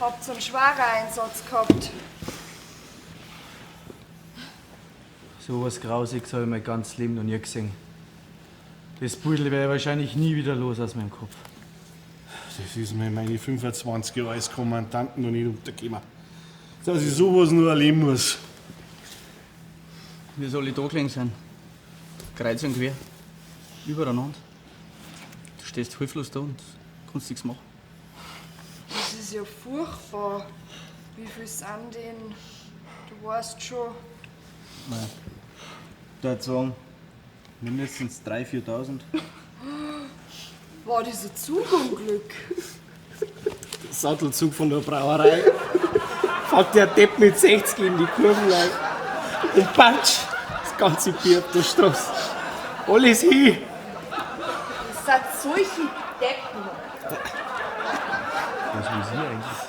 Habt einen schweren Einsatz gehabt. So was Grausiges habe ich mein ganzes Leben noch nie gesehen. Das Pudel wäre ich wahrscheinlich nie wieder los aus meinem Kopf. Das ist mir in meine 25 Jahre als Kommandanten noch nicht untergekommen. Dass ich sowas nur erleben muss. Wie soll ich da gelegen sein? Kreuz und quer. Übereinander. Du stehst hilflos da und kannst nichts machen. Das ist ja furchtbar. Wie viel sind denn? Du weißt schon. Da sagen, mindestens 3.000, 4.000. War dieser Zugunglück? Sattelzug von der Brauerei. Fährt der Depp mit 60 in die Kurven rein. Und patsch, das ganze Bier auf der Straße. Alles hin. Das sind solche Deppen. Was will sie eigentlich?